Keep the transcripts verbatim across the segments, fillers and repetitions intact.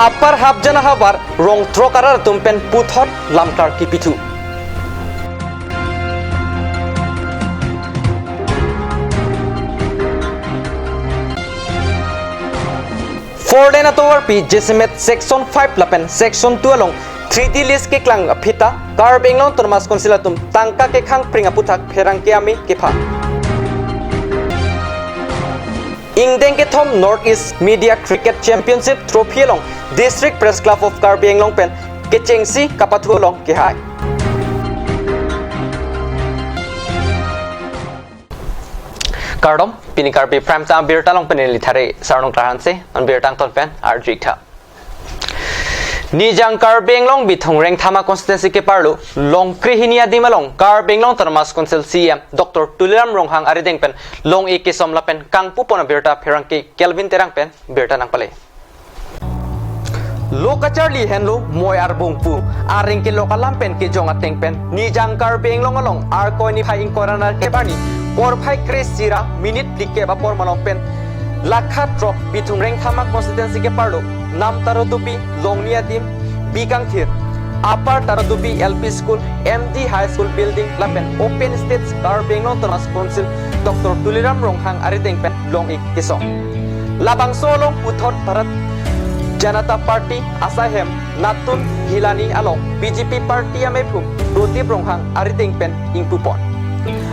Upper Hapjan ahavar rong throk arat atum pen puthot lamklar kipithu. Four lane atovarpi jasemet section five lapen section two along three D lease keklang aphi ta Karbi Anglong Autonomous Council atum tangka kekhang pring aputhak pherangke amei kepha. Ingdeng kethom North East Media Cricket Championship Trophy along District Press Club of Karbi Anglong pen kechengsi kapathu along kehai. Kardom, pini Karbi Prime Time abirta along pen neli Thare Sarnung Klarhanse, an birta angton pen arju-ik tha. Nijang Karbi Anglong Bithung Rengthama constituency keparlo Longkri hini adim along Karbi Anglong Autonomous Council C E M Doctor Tuliram Ronghang arideng pen long-e kesom lapen kangpupon abirta pherangke Kelvin Terang pen birta nangpale. Lo kacharli henlo moi arbung pu areng kelok alam pen kejong ateng pen Nijang Karbi Anglong along Arkoi niphai ingkoi ra nerkep arni porphai kre-isi ra minute phlikep apor malom pen lakha throk Bithung Rengthama constituency keparlo Nam Tarotupi, Longni adim, Bikangthir, Upper Tarotupi L P School, M D High School Building lapen Open Stage Karbi Anglong Autonomous Council Doctor Tuliram Ronghang arideng pen long-e kesom. Labangso along puthot Bharat Janata Party asai hem Natun Hilani along B J P party amephum Prodip Ronghang arideng pen ingpupon.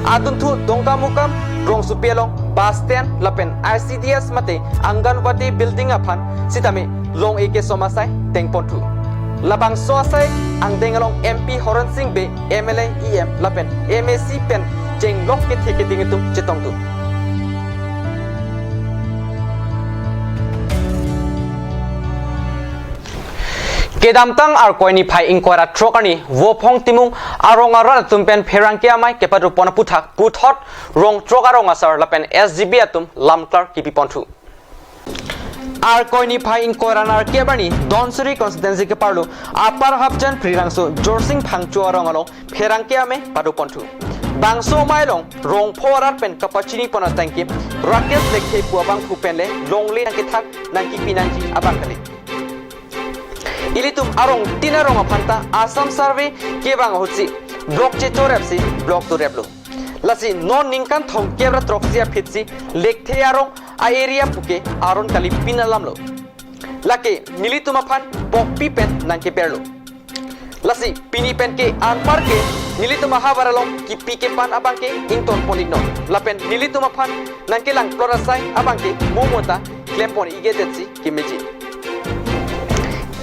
Adunthu Dongkamukam rongsopi along bus stand lapen I C D S mate Anganwadi building aphan sitame long-e kesom asai tengponthu. Labangso asai angdeng along M P Horen Sing Bey, M L A, E M lapen M A C pen chenglok kethe keding atum chetongdun. Kedamtang Arkoi niphai ingkoi ra throk arni Vophong Timung arong arat atum pen pherangke amei kepadopon aputhak puthot rong throk arong asar lapen S G B atum lamklar kipiponthu. Arkoi niphai ingkoi ra nerkep arni Dhansiri constituency keparlo Upper Hapjan Phrirangso Jorsing Phangcho arong along pherangke amei padoponthu. Bangso amei along rongpho arat pen kapachinipon atangkim Rakesh Lekthe pu abangphu pen le longle nangkethak nangkipi nangji abang kali. Ilitum arong tin arong aphan ta Assam Survey kevang ahutsi block chechorepsi block doreplo. Lasi non ningkan thomkep ra throksi aphitsi Lekthe arong a-area puke aron kalipin alamlo. Lake nelitum aphan pokpi pen nangkeperlo. Lasi pini pen ke anpar ke nelitum ahavar along kipi kepan abang ke ingtonpon-iknon. Lapen nelitum aphan nangkelang plot asai abang ke mo mo ta klempon-ik-etsi kemeji.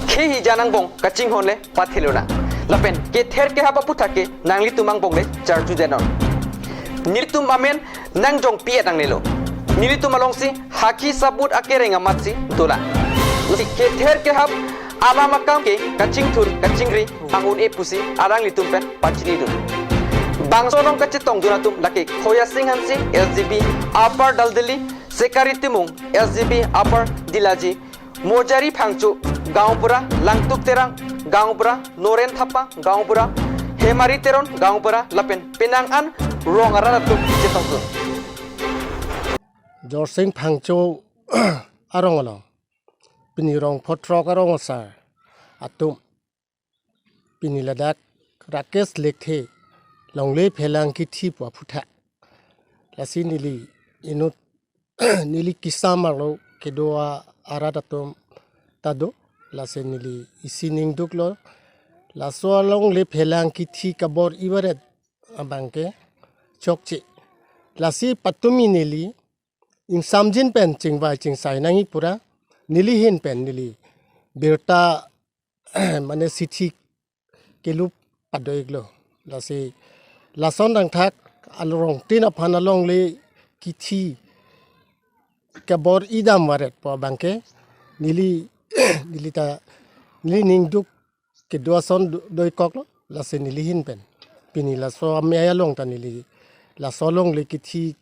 Khei hijan angbong kachinghon le pathelonang. Lapen kether kehap aputhak ke nanglitum angbong le charjudetnon. Nelitum amen nangjongpi-et nangnelo. Nelitum alongsi hakhi sabut akereng amatsi dolang. Lasi kether kehap alam akam ke kachingthur kachingri ang un-e pusi alanglitum pen pachinidun. Bangso along kachetongdun atum lake Khoya Sing Hanse, S G B Upper Daldali, Sekari Timung, S G B Upper Dilaji, Mojari Phangcho, Gaonbura, Langtuk Terang, Gaonbura, Noren Thapa, Gaonbura, Hemari Teron, Gaonbura, lapen penang an rong arat atum chetongdun. Jorsing Phangcho arong along pini rongpho throk arong asar atum pini ladak Rakesh Lekthe longle phelang kithi pu aputhak. Lasi neli inut neli kisam arlo kedo arat atum ta do. Lasi neli isi ning duklo. Laso alongle phelang kithi kabor-i varet abang ke chokche. Lasi patumi neli ingsamjin pen chingvai chingsai nangji pura neli ahin pen neli birta mane sithi kelup pado-iklo. Lasi lason dangthak arong tin aphan alongle kithi kabor-i dam varet pu abang ke neli neli ta neli ning duk kedo ason do-, do-ikkoklo. Lasi neli ahin pen pini laso amei along ta neli laso alongle kithi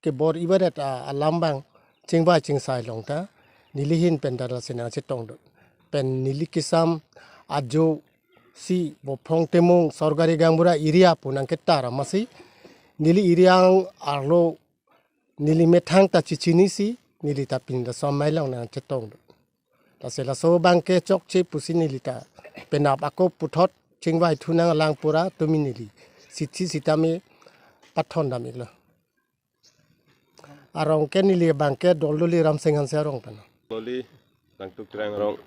kabor-i varet a-, alam abang chingvai chingsai long ta neli ahin pen ta lasi nangchetongdun. Pen neli kisam ajo si Vophong Timung Sorkari Gaonbura area pu nangketar amatsi neli area arlo neli methang ta chechinisi neli ta pini laso amei along nangchetongdun. Lasi laso abangke chokche pusi neli ta penap ako puthot chingvai thunang alang pura tumi neli. Sitsi sitame pathon dam iklo. Arong ke neli abangke Doldoli Ramsing Hanse arong pen. Loli Langtuk Terang arong.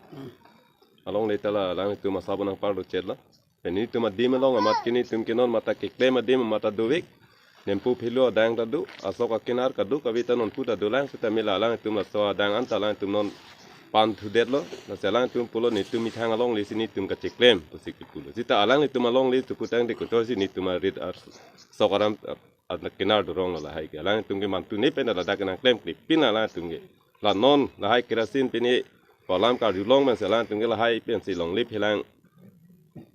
Alongle ta la alanglitum asap nangparlo chetlo. Pen nelitum adim along amat ke nelitum ke non mata keklem adim mata dovik. Nempu phelu adang ta do, asok akinar kadokave ta nonpu ta dolang, seta mela alangtum laso adang anta alangtum non pan thudetlo, lasi alangtum pulo nelitum methang alongle si nelitum kacheklem, pusi kipulo. Seta alangtum alongle tu putangte kotor si nelitum arit ar sok aram ar, ar kinar doronglo lahai ke. Alangtum ke mantu ne pen ladak nangklemkle pin alangtum ke. La non lahai kerasin pini palam karjulong man si alangtum ke lahai pensi longle phelang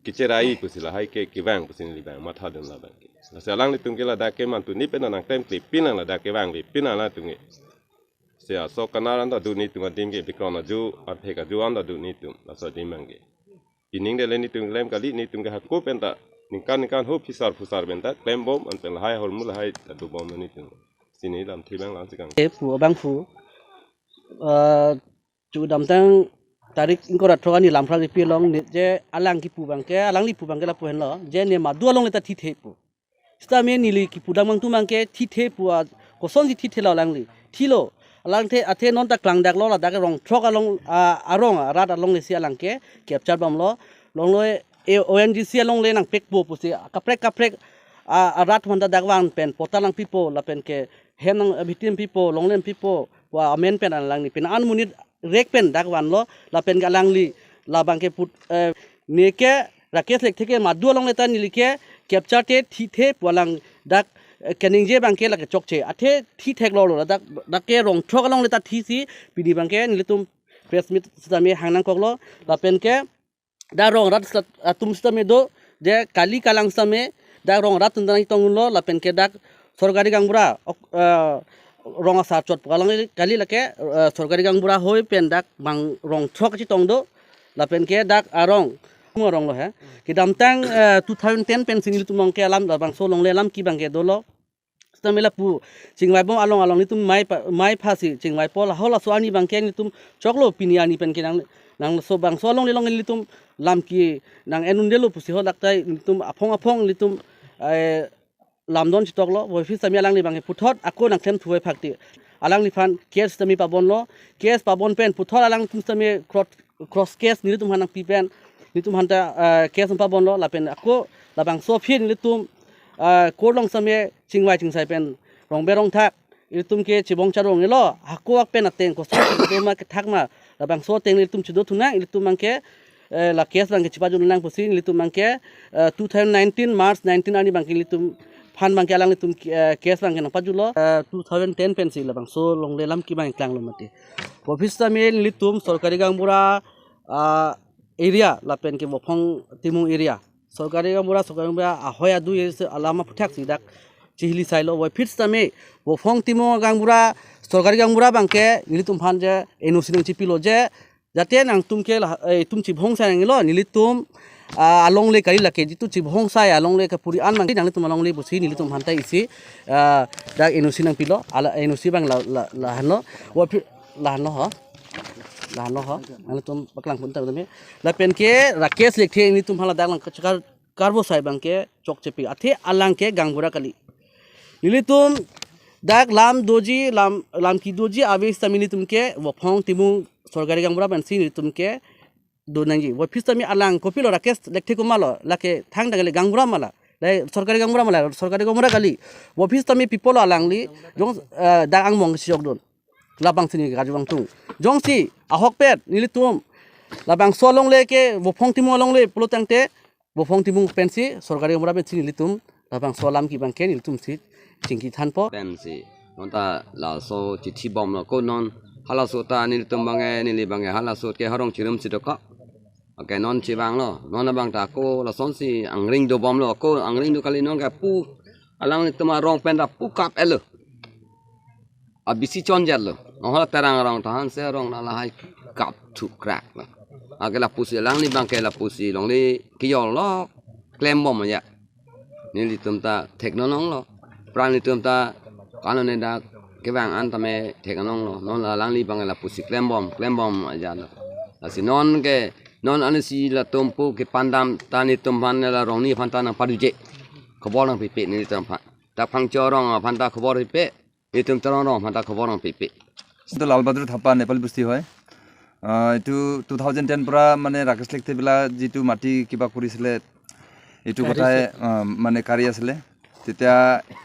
kecherai pusi lahai ke kevang pusi neli abang matha dun labang ke. Lasi alanglitum ke ladak ke mantu ne pen nangklemkle pin ladak ke vangve pin alangtum ke. Si asok kanar anta do nelitum adim ke bikron aju, arphek aju anta do nelitum laso adim abang ke. Pining dele nelitum klem kali, nelitum ke hako pen ta ningkan ningkan ho phisar phusar pen ta klembom, anpen lahai ahormu lahai ta dobom nelitum. Si neli lamthe abang lang si kang. Te pu abang pu, eh, chudamtang tarik ingkoi ra throk arni Lamphra Ripi along ne je alang kipu abangke, alangli pu abangke lapu henlo, je ne madu alongle ta thithe pu. Sitame neli kipu dam abang atum abangke thithe pu a, kosonsi thithelo alangli. Thilo. Alangthe athe non ta klangdaklo ladak Rongthrok along, a, arong arat alongle si alangke capture bomlo. Longle e O N G C alongle nangpekpo pusi kaprek kaprek, a, arat aphan ta dak van pen patta nangpipo lapen ke hem nang, eh, bhitim pipo, longle pipo, pu amen pen alangli pen an monit rek pen dak vanlo, lapen ke alangli labangke put, eh, neke Rakesh Lekthe ke madu alongle ta neli ke capture te thithe pu alang dak, eh, keningje abangke lake chokche. Athe thitheklo lo, dak, dak ke Rongthrok alongle ta thisi pini abangke nelitum press meet sitame hang nangkoklo, lapen ke dak rong rat sat-, atum sitame do, je kali kalang sitame dak rong rat atum ta nangtonglo, lapen ke dak sorkari gaonbura, ok, eh, rong asar chot pu alang kali lake, eh, sorkari gaonbura hoi pen dak bang Rongthrok chetong do, lapen ke dak arong, arong lo he. Kedamtang, eh, two thousand ten pensi nelitum along ke alam labangso alongle alam ke abangke dolo. Sitame lapu chingvaibom along along nelitum mei pa, mei phasi chingvaipo, lahai laso arni abangke nelitum choklo, pini arni pen ke nang, nangso bangso alongle along nelitum lam ke nang en undelo pusi ho, ladak ta nelitum aphong aphong nelitum, eh, lamdon chetoklo, voiphit sitame alangli abangke puthot ako nangklem thuve phakti. Alangliphan case sitame pabonlo, case pabon pen puthot alangtum sitame cross, cross case nelitum aphan nangpi pen, nelitum aphan ta, eh, case pabonlo, lapen ako labangso aphi nelitum, eh, court along sitame chingvai chingsai pen rongbe rongthak, ilitum ke chibong charong elo, hako ak pen ateng koson ilitum ma kethak ma, labangso ateng ilitum chido thunang, ilitum abangke, eh, la case abangke chipajut nang pusi ilitum abangke, eh, two thousand nineteen March nineteen arni abangke ilitum aphan abangke alanglitum, eh, case abangke nangpajutlo, eh, two thousand ten pensi labangso alongle alam ke abang klanglo mati. Voiphit sitame ilitum sorkari gaonbura, ah, area lapen ke Vophong Timung area, sorkari gaonbura, sorkari gaonbura ahoi adui isi alam aphuthak si dak chihili sailo. Voiphit sitame Vophong Timung gaonbura, sorkari gaonbura abangke nelitum aphan je N O C nangchipilo je, jate nangtum ke la, eh, itum chibong sai nanglo, nelitum, ah, alongle kali lake, jitu chibong sai alongle kapuri an abangke nanglitum alongle pusi nelitum aphan ta isi, ah, dak N O C nangpilo, ala N O C abang la, la, lahenlo, Voiphit lahenlo ho. Lahenlo ho. Nanglitum paklang pun ta tame. Lapen ke Rakesh Lekthe nelitum aphan ladak lang kachakar karbo sai abangke chokchepi. Athe alang ke gaonbura kali. Nelitum dak lam doji, lam, lam kedoji ave sitame nelitum ke Vophong Timung sorkari gaonbura pensi nelitum ke do nangji. Voiphit sitame alang kopilo Rakesh Lekthe komatlo, lake thangta kali gaonbura ma la, la sorkari gaonbura ma la, sorkari gaonbura kali. Voiphit sitame pipolo alangli, jong, eh, dak angmong si jokdun. Labangsi neli karju vangtung. Jongsi ahokpet nelitum labangso alongle ke Vophong Timung alongle pulo tangte, Vophong Timung pensi sorkari gaonbura pensi nelitum labangso alam ke abangke nelitum si chingki thanpo. Pensi non ta laso chithi bomlo, ko non halaso ta nelitum abangke, neli abangke halaso ke harong chirum si dokok. Oke, non chevanglo, non abang ta ko lasonsi angring dobomlo, ko angring do kali, non ke pu alanglitum arong pen ta pu kap-etlo. Abisi chonjatlo. Nohol Terang arong ta Hanse arong ta lahai kap thukraklo. Ake lapusi alangli abangke lapusi longle kejorlo, klembom aja. Nelitum ta theknononglo. Pran nelitum ta kano ne dak kevang an tame theknononglo. Non la alangli abangke lapusi klembom, klembom ajatlo. Lasi non ke non anisi latum pu kepandam ta netum aphan la Rongni aphan ta nangpadu je. Khobor nangpipe netum aphan. Dak Phangcho arong aphan ta khobor pipe. Netum Terang arong aphan ta khobor nangpipe. এইটো লাল বাহাদুৰ থাপা নেপালী বস্তি হয়। আহ, এইটো two thousand ten পৰা মানে ৰাকেশ লেকথেপেলা যিটো মাটি কিবা কৰিছিলে, এইটো কথাই আহ, মানে কাঢ়ি আছিলে। তেতিয়া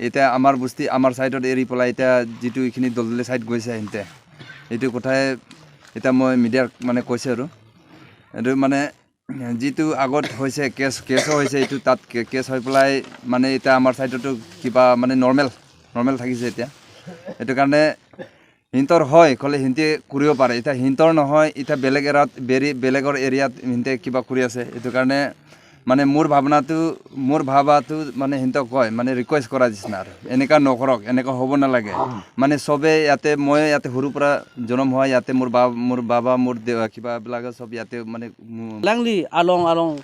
এতিয়া আমাৰ বস্তি আমাৰ ছাইডত এৰি পেলাই এতিয়া যিটো এইখিনি দলদলীয়া ছাইড গৈছে সিহঁতে, এইটো কথাই এতিয়া মই মিডিয়াক মানে কৈছে আৰু। এইটো মানে যিটো আগত হৈছে কেছ, কেছো হৈছে, এইটো তাত কে- কেছ হৈ পেলাই মানে এতিয়া আমাৰ ছাইডতো কিবা মানে নৰ্মেল নৰ্মেল থাকিছে এতিয়া। সেইটো কাৰণে সিহঁতৰ হয় ক'লে সিহঁতে কৰিব পাৰে। এতিয়া সিহঁতৰ নহয়, এতিয়া বেলেগ এৰাত বেৰি বেলেগৰ এৰিয়াত সিহঁতে কিবা কৰি আছে। এইটো কাৰণে মানে মোৰ ভাৱনাটো মোৰ ভাবাটো মানে সিহঁতক কয় মানে ৰিকুৱেষ্ট কৰা নিচিনা আৰু, এনেকুৱা নকৰক, এনেকুৱা হ'ব নালাগে। মানে চবে ইয়াতে মই ইয়াতে সৰুৰ পৰা জন্ম হোৱা, ইয়াতে মোৰ বা মোৰ বাবা মোৰ দে- কিবাবিলাকে চব ইয়াতে মানে মোৰ Alangli along along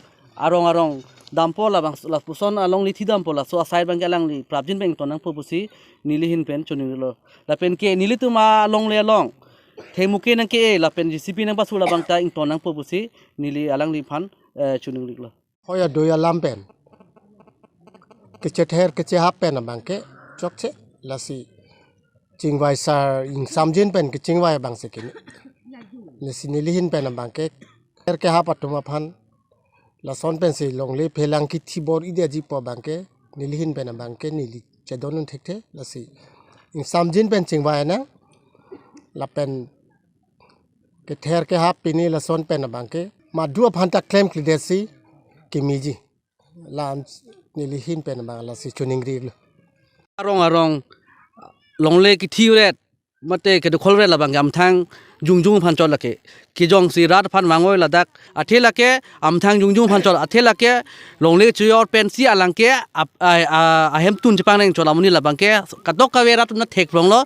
arong arong dampo labang lapuson along lithi dampo laso asai abangke alangli prapjin pen ington nangpo pusi neli ahin pen choninglo. Lapen ke nelitum alongle along thengmuke nangke-e lapen J C B nangpasu labang ta ington nangpo pusi neli alangliphan eh, choninglo. Hoi adoi alam pen kechether kechehap pen abangke chokche, lasi chingvai sar ingsamjin pen kechingvai abangsi kini. Lasi neli ahin pen abangke ther kehap atum aphan lason pensi longle phelang kithi bor-idetji pu abangke neli ahin pen abangke neli chedondun thekthe, lasi ingsamjin pen chingvai nang lapen kether kehap pini lason pen abangke madu aphan ta klemkledetsi kimiji, lam neli ahin pen abang lasi choningrilo. Arong arong longle kithi ret mate kedokol ret labang amthang jongjong aphan chot lake. Kijongsi rat aphan vangoi ladak athe lake amthang jongjong aphan chot, athe lake longle chojor pensi alangke ap- a- a- ahemtun chepang nang chot amonit labangke kadokave rat atum ta thekpronglo.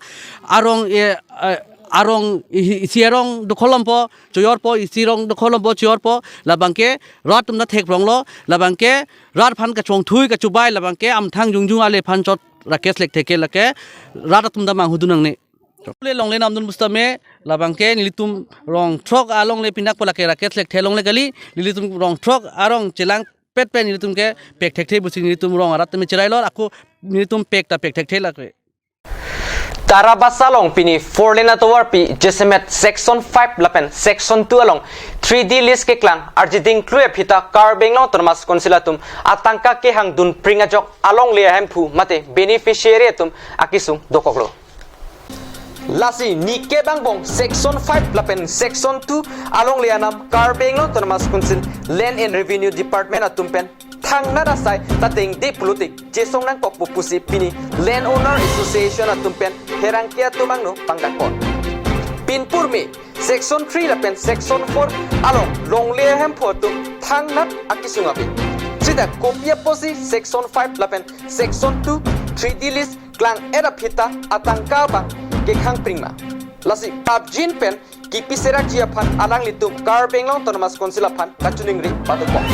Arong e- a- arong i- isi arong dokol lompo choyorpo, isi arong dokol lompo choyorpo, labangke rat atum ta thekpronglo. Labangke rat aphan kachongthui kachubai labangke amthang jongjong ale aphan chot Rakesh Lekthe ke lake rat atum ta manghudun nangne. Le longle namdun pusitame labangke nelitum rong throk alongle pinakpo lake Rakesh Lekthe longle kali, nelitum rong throk arong chelangpet pen nelitum ke pek thekthe pusi nelitum rong arat tame cherailo, ako nelitum pek ta pek thekthe lake. Tarabasa along pini four lane atovarpi jasemet section five lapen section two along three D lease keklang arjiding klui aphita Karbi Anglong Autonomous Council atum atangka kehangdun pring ajok alongle ahemphu mate beneficiary atum akisung dokoklo. Lasi nike bangbong section five lapen section two alongle anam Karbi Anglong Autonomous Council Land and Revenue Department atum pen thangnat asai tatengde pulote chesong nangkokpo pusi pini Land Owner Association atum pen pherangke atum angno pangdakpon. Pinpur me section three lapen section four along longle ahemphu atum thangnat akisung ave. Sita kopi apotsi section five lapen section two three D lease klang-et aphita atangka abang kekhang pring ma. Lasi prapjin pen kipi serakji aphan alanglitum Karbi Anglong Autonomous Council aphan kachiningri padokok.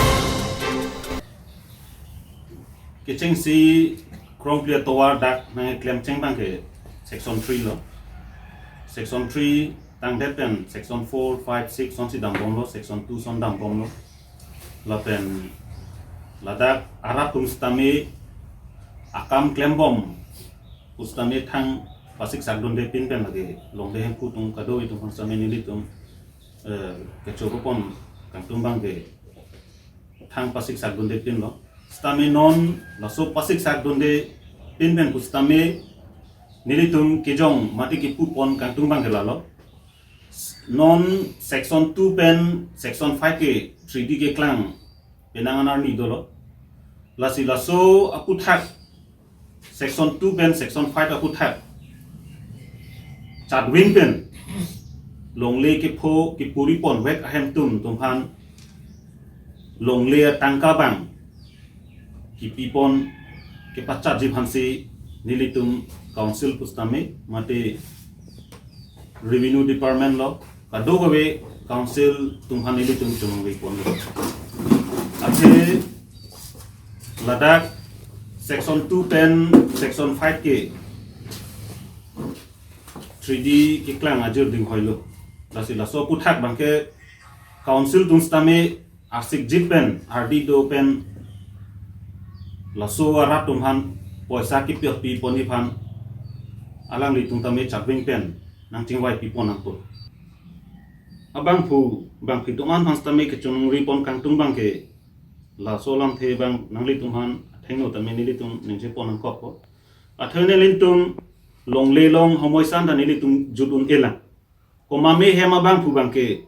Kechengsi krongpli atovar dak nangklemcheng abangke section three lo. Section three tangdet pen section four, five, six sonsi dambomlo, section two son dambomlo. Lapen ladak arat atum sitame akam klembom pusitame thang pasik sakdunde pin pen lake longle ahemphu atum kado-i atum aphan sitame nelitum eh, kechokopon kangtung abangke thang pasik sakdunde pinlo. Sitame non laso pasik sakdunde pin pen pusitame nelitum kejong mate kepupon kangtung abangke lalo. Non section two pen section five ke three D keklang penang arni dolo. Lasi laso aputhak section two pen section five aputhak chatwin pen longle kepho kepuriponvek ahemphu atum aphan longle atangka abang kipipon kepachatji aphansi nelitum council pusitame mate revenue department lo kadokave council atum aphan nelitum choningriponlo. Athe ladak section two pen section five ke three D keklang ajir ding hoilo. Lasi laso aputhak abangke Council atum sitame arsik jit pen, ardi do pen, laso arat atum aphan poisa kipi pi ponji aphan alanglitum tame chatwing pen nangchingvai pi pon nangpo. Abangphu, bangphi atum an aphan sitame kechongri pon kangtung abangke, laso alamthe abang nanglitum aphan athengno tame nelitum ningje pon nangkokpo. Athe nelitum longle along homoi san ta nelitum jut un-elang. Komame hem abangphu abangke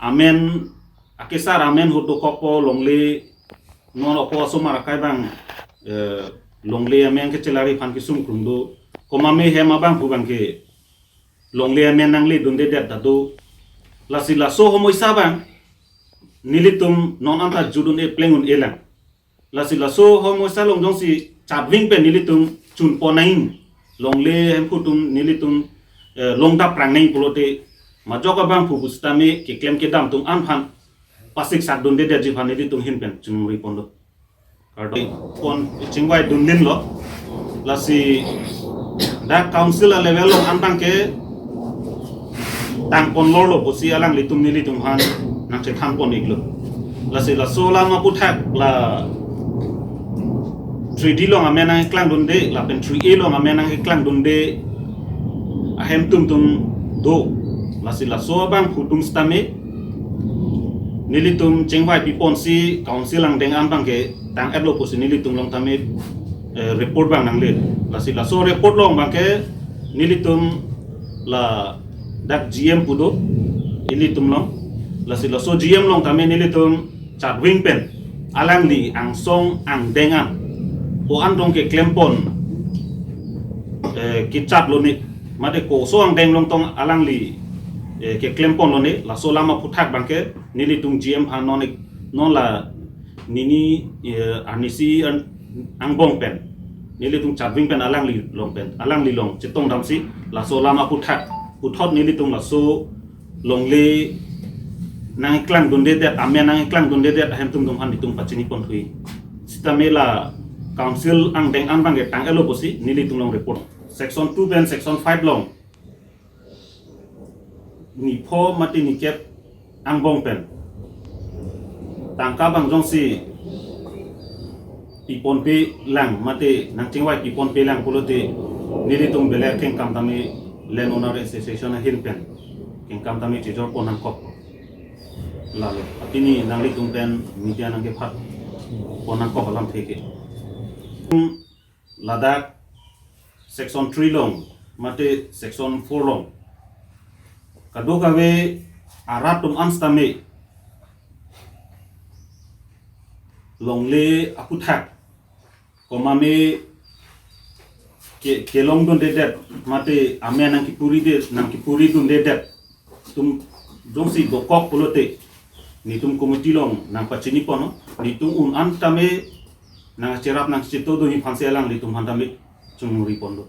amen, akesar amen ahut dokokpo longle, non opo asomar akai abang, eh, longle amen kechelari aphan kesung krung do. Komame hem abangphu abangke longle amen nangle dundedet ta do. Lasi laso homoi sa abang nelitum non anta jut un-e pleng un-elang. Lasi laso homoi sa along jongsi chatwing pen nelitum chun pon nang, longle hemphu atum nelitum, eh, longdap prang nang pulote, majok abangphu pu sitame keklem kedam atum an aphan pasik sak dundedetji aphan nelitum ahin pen chongri pon do. Kardom pon chingvai dun ninlo. Lasi dak council a-level along an abangke tang pon lorlo pusi alanglitum nelitum aphan nangchethan pon iklo. Lasi laso alam aphuthak la three D along amen nangkeklang dunde, lapen three A along amen nangkeklang dunde ahem atum atum do. Lasi laso abangphu atum sitame nelitum chingvai pi ponsi council angdeng an abangke tang-etlo pusi nelitum along tame, eh, report abang nangle. Lasi laso report along abangke nelitum ladak G M pu do ilitum along. Lasi laso G M along tame nelitum chatwing pen alangli angsong angdeng an ko-an tong keklem pon, eh, kechat lone, mate koso angdeng along tong alangli, eh, keklem pon lone, laso alam aphuthak abangke nelitum G M aphan non ik-, non la nini, eh, arnisi an-, angbong pen nelitum chatwing pen alangli along pen, alangli along chetong damsi laso alam aphuthak puthot nelitum laso longle nangkeklang dundedet, amen nangkeklang dundedet ahem atum atum aphan nelitum pachini pon thui. Sitame la council angdeng an abangke tang-etlo pusi nelitum along report. Section two pen section five along nipho mate nikep angbong pen tangka abang jongsi pi ponpe lang mate nangchingvai pi ponpe lang pulote nelitum belek kengkam tame Land Owner Association ahin pen kengkam tame chejor pon nangkok. Lalo apini nanglitum pen media nangkephat pon nangkok alamthe ke. Ladak section three along mate section four along kadokave arat atum an sitame longle aphuthak komame ke, kelong dundedet mate amen nangkipuri de, nangkipuri dundedet atum jongsi dokok pulote nelitum committee along nangpachini pon, nelitum un an tame nangcherap nangcheto dunji aphansi alanglitum aphan tame chongri pon do.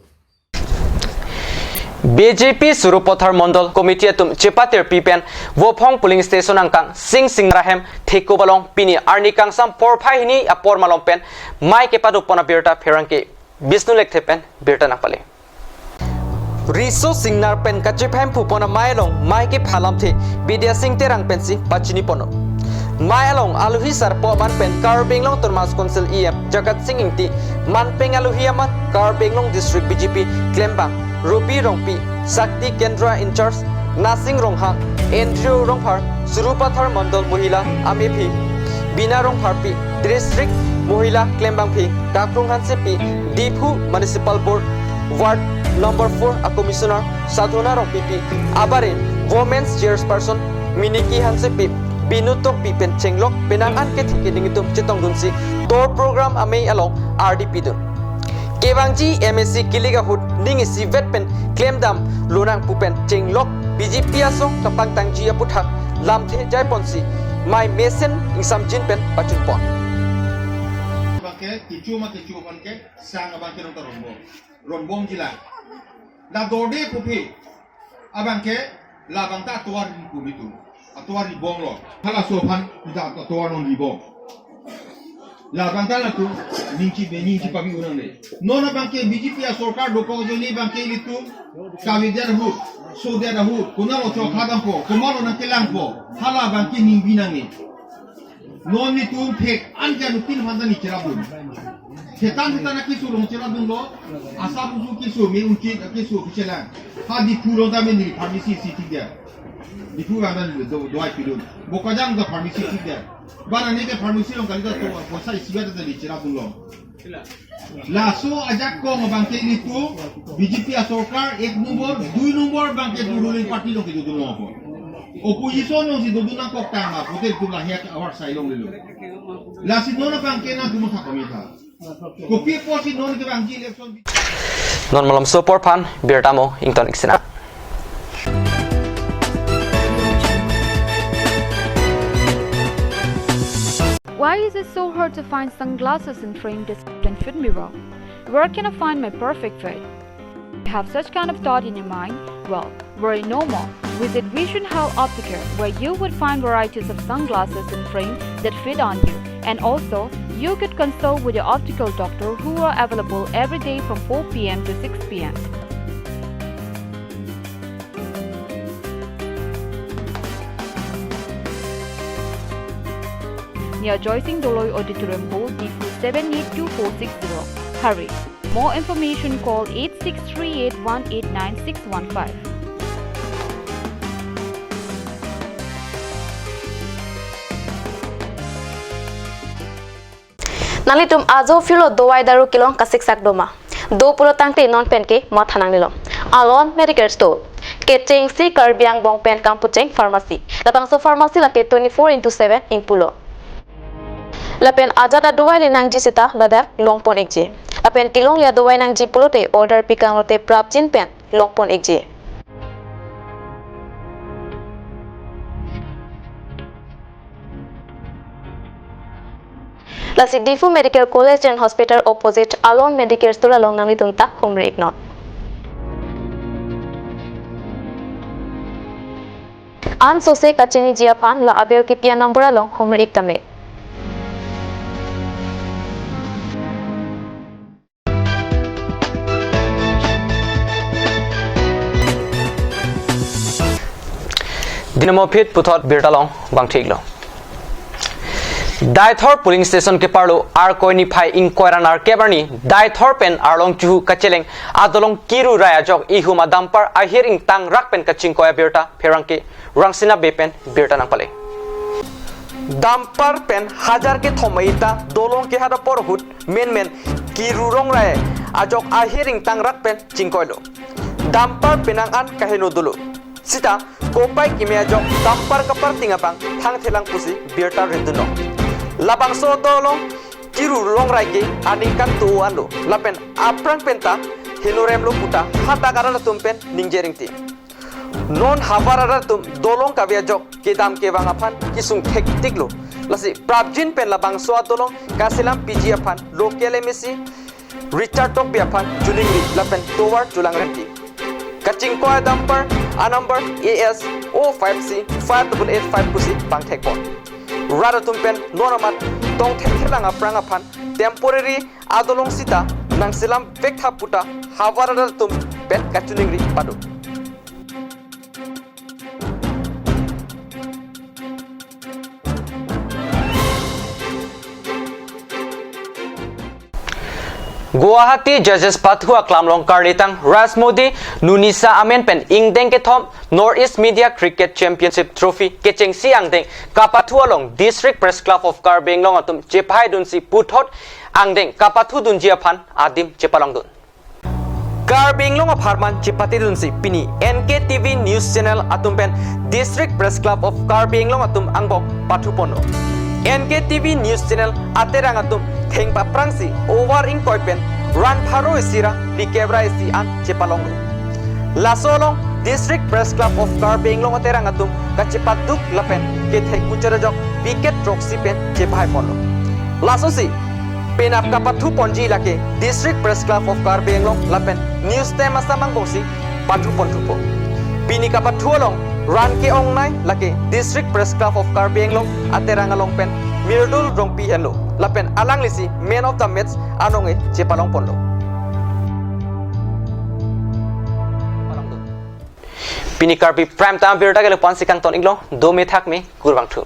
B J P Sarupathar Mondol Committee atum chepatirpi pen Vophong Polling Station angkang Sing Singnar ahem Thekup along pini arni kangsam porphai hini apor malom pen mei kepado pon abirta pherangke Bishnu Lekthe pen birta nangpale. Riso Singnar pen kachephem phu pon amei along mei kepha alamthe Bidya Sing Terang pensi pachini ponlo. Mei along aluhi sarpo aman pen Karbi Anglong Autonomous Council E M Jagat Sing Ingti, manpeng aluhi aman Karbi Anglong District B J P klembang Ruby Rongpi, Sakti Kendra in charge Nasing Ronghang, Andrew Rongphar, Sarupathar Mondol Mohila amephi Bina Rongpharpi, District Mohila klembangpi Kakrung Hansepi, Diphu Municipal Board Ward number four a Commissioner Sadhona Rongpipi, abare Women's Chairperson Miniki Hansepi, Binu Tokbi pen chenglok penang an kethe keding atum chetongdunsi tour program amei along ardi pidun. Kevangji M A C kilik ahut ning isivet pen klemdam lonang pu pen chenglok B J P asong kapangtangji aphuthak lamthe jai ponsi mei mesen ingsamjin pen pachun pon. Abangke kecho ma kecho abangke sang abangke rong ta rongbom. Rongbomji la. La dorde pupi. Abangke labang ta atovar ri pu nelitum. Atovar ribomlo. Halaso aphan nelitum atovar non ribom. Labang ta latum ningje, ningje pabi unang de. Non abangke B J P asorkar dokok ajoine abangke ilitum kavedet ahut Sodet ahut, konatlo chokha dampo, komatlo nangkelangpo, hala abangke ningbi nangne. Non nelitum thek an ke anuttin aphan ta neli cherapdun. Thetan thetan akeso along cherapdunlo, asap usu keso, me unchit akeso kechelang. Ha Diphu along ta me neli pharmacy isi thikdet. Diphu along ta neli do, dawai pidun. Bokajan ta pharmacy thikdet. Bana neke pharmacy along kali ta to, poisa isi ta neli cherapdunlo. Laso ajakong abangke nelitum B J P asorkar ek nombor, dui nombor abangke tu ruling party along kedodun longpo. Opposition alongsi dodun nangkok tangma, pulote nelitum lahei awar sai longlelo. Lasi non abangke nangtum matha pame tha. Kopi apotsi non kevangji election. Non malomso apor aphan birta mo ington ik sinang. Why is it so hard to find sunglasses and frame that can fit me well? Where can I find my perfect fit? You have such kind of thought in your mind? Well, worry no more. Visit Vision Health Opticare, where you would find varieties of sunglasses and frame that fit on you. And also, you could consult with your optical doctor who are available every day from four p m to six p m. Near Joysing Doloi Auditorium Hall, Diphu seven eight two four six zero. Hurry! More information, call eight six three eight one eight nine six one five. Nanglitum ajo phirlo dawai daru kelong kasiksak doma. Do pulo tangte non penke matha nangnelo. Alon Medicare Store. Kechengsi Karbi angbong pen kampacheng pharmacy. Labangso pharmacy lake twenty-four into seven ingpulo. Lapen ajat adawai le nangji seta ladak longpon ikji. Lapen kelongle adawai nangji pulote order pikanglote prapjin pen longpon ikji. Lasi Diphu Medical College and Hospital opposite Alon Medicare Store along nanglitum ta humri iknon. Ansose kachiniji aphan la abel kipi anumber along humri ik tame. Dinamo phit puthot birta along vangthiklo. Deithor polling station keparlo Arkoi niphai ingkoi ra nerkep arni Deithor pen Arlong Chuhu kacheleng adolong Kiru Rai ajok ihum a dumper ahir ingtangrak pen kachingkoi abirta pherangke Rangsina Bey pen birta nangpale. Dumper pen hajar kethom a-ita dolong kehat apor ahut menmen Kiru Rongrai ajok ahir ingtangrak pen chingkoilo. Dumper penang an kaheno dolo. Sita kopai keme ajok dumper kaparting abang thangthelang pusi birta ridunlo. Labangso adolong Kiru Rongrai ke aningkan do-o anlo lapen aphrang penta henoremlo puta hadak arat atum pen ningje ringti. Non havar arat atum dolong kave ajok kedam kevang aphan kesung thektiklo. Lasi prapjin pen labangso adolong kaselam piji aphan local M A C Richard Tokbi aphan choningri lapen tovar cholang renti. Kachingkoi dumper anumber A S O five C five double eight five pusi pangthekpon. Rat atum pen non amat tongthekthelang aphrang aphan temporary adolong sita nangselam vektha puta havar arat atum pen kachoningri pado. Guwahati Judges pathu aklam along karlitang Raj Modi Nunisa amen pen ingdeng kethom North East Media Cricket Championship Trophy kechengsi angdeng kapathu along District Press Club of Karbi Anglong atum chepahaidunsi puthot angdeng kapathudunji aphan adim chepalongdun. Karbi Anglong apharman chepatedunsi pini N K T V News Channel atum pen District Press Club of Karbi Anglong atum angbong pathuponlo. N K T V News Channel aterang atum thengpaprangsi over ingkoi pen run pharo isi ra phlikep ra isi an chepalonglo. Laso along District Press Club of Karbi Anglong aterang atum kachepatduk lapen kethek kuchar ajok wicket throksi pen chepahaiponlo. Lasosi penap kapathuponji lake District Press Club of Karbi Anglong lapen News Time Assam angbongsi pathuponthupo. Pini kapathu along run ke-ongnei lake District Press Club of Karbi Anglong aterang along pen Mirdul Rongpi henlo lapen alanglisi man of the match anong-e chepalongponlo. Pini Karbi Prime Time abirta ke lapu-ansi kangton-iklo, dome thakme, kurvangthu.